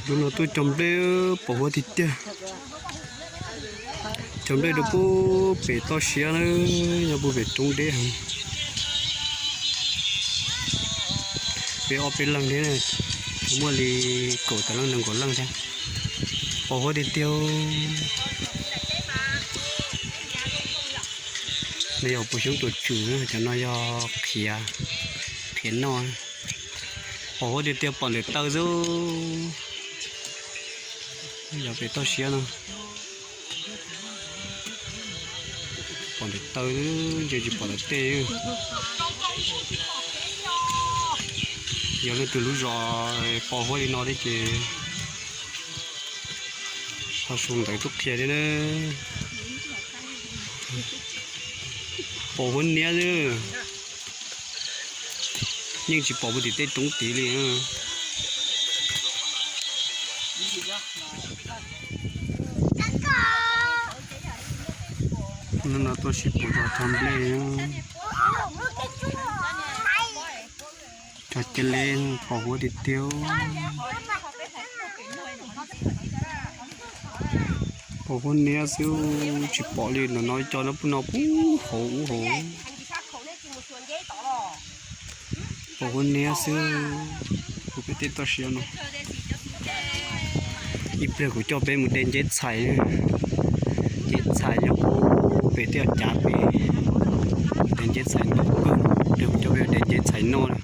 Hnub no tuaj cog nplej pom huab tiag tiag. Cog nplej rau pub pem toj siab na, nyob pub pem roob deb heev. Peb ob peb leeg thiab, muaj li kaum tawm leej nees nkaum leej thiab. Pom huab tiag tiag. No yog puas xyoob tuam tswm, cov no yog qhiav, qhiav noj. Pom huab tiag tiag pom ntawm taw xwb. Yog pem toj siab no. Pom ntawm taw xwb, ntshe tsis pom ntawm tej. Yog leej twg lub zos pom huab li no thiab ces ho sau ntawv tuaj qhia thiab na. Pom huab niab xwb, yeej tsis pom puag tim tej roob tid li. Hnub no tuaj sib pom zos cog nplej. Cog cia li, pom huab tiag tiag. Pom huab niab xwb, tsis pom li. Ntawm no cog no pub no pub hauv ub hauv. Pom huab niab xwb, pem tej toj siab no. Ib pliag kuv coj peb mus de nceb txhais. Nceb txhais nyob pem tej cav pem. De nceb txhais ntau kawg, kuv coj peb de nceb txhais noj na.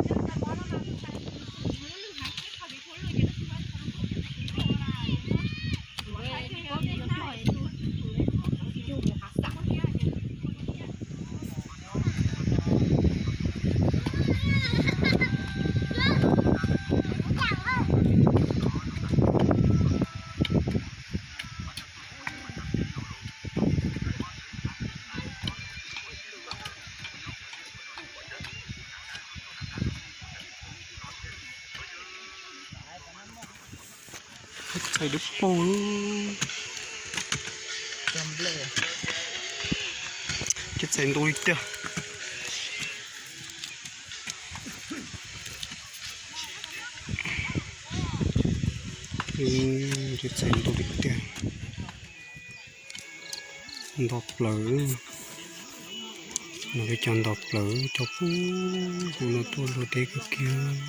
Txhais dub paug. Ces txhais ntau li tiag. Ces txhais ntau li tiag. Nto plaws. No peb cog nto plaws cog pub hauv no tuaj luag deb kawg kiag.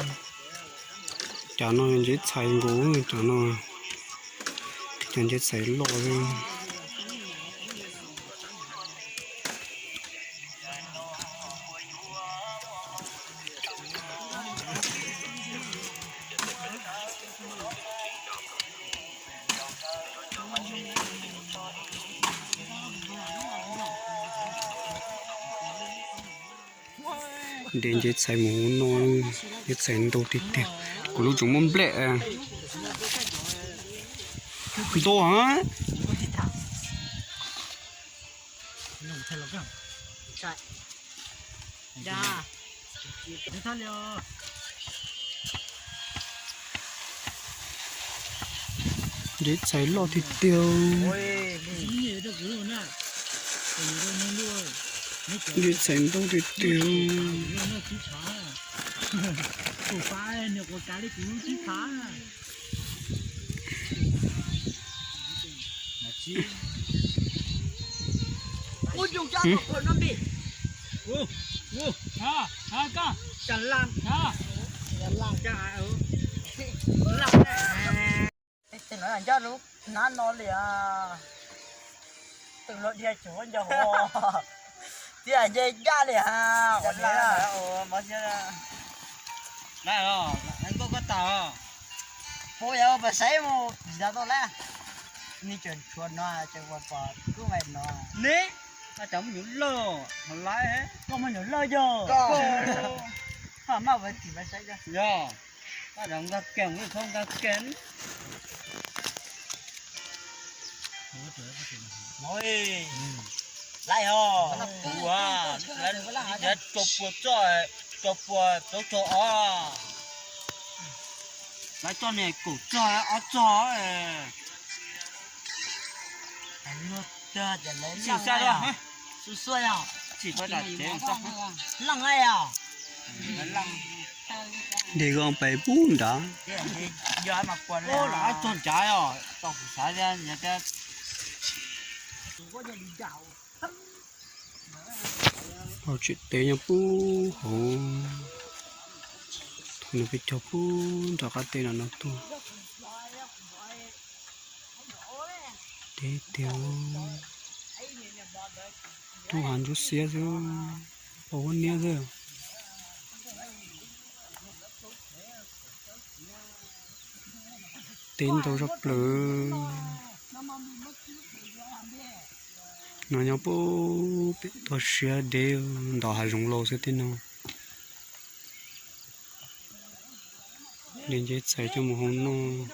Cov no nceb txhais nkaus, cov no cov nceb txhais loj xwb. De nceb txhais mus no, nceb txhais ntau tiag tiag. Kuv lub tseem muaj nplej ntau heev. Nceb txhais loj tiag tiag. Nceb txhais ntau tiag tiag. Tej no nyob lub hnab no li, tus los dhia tsuav nco, tib nce ncaj li ha. Nkauj koj tau, puas yog pas saib mus tsis tau tau lawm. Ni tseem tshuav no tseem ua pom kub vais no. Ni, cov muaj nyuv lawj, lawv, koj muaj nyuv lawj yog, ha maj ua tim pas saib yog, koj nkag kees, nkag kees. Lawv ho, kuv, lawv rau puas txoj, rau puas txoj, txoj ob. Lawv txoj niag kaum txoj ob txoj. Xyuam xya, xyuam xya yog, tsis pab dam tsev, leej yog, leej. Dej zoo pais pub nrad. Hauv tsev teb nyob pub hauv, thaum no peb cog pub nram qab teb no no tuaj. Deb tiag, roob hav ntsuab xiab xwb, pom huab niab xwb. Teb ntau zaj plaws. No nyob pub pem toj siab deb, ntom hav zoov laus xwb tej no. Niam nce txhais coj mus hau noj.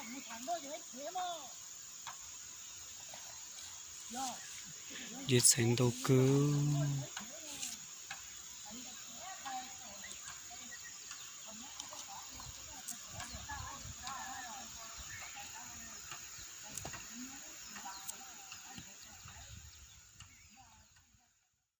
Nce txhais ntau kawg.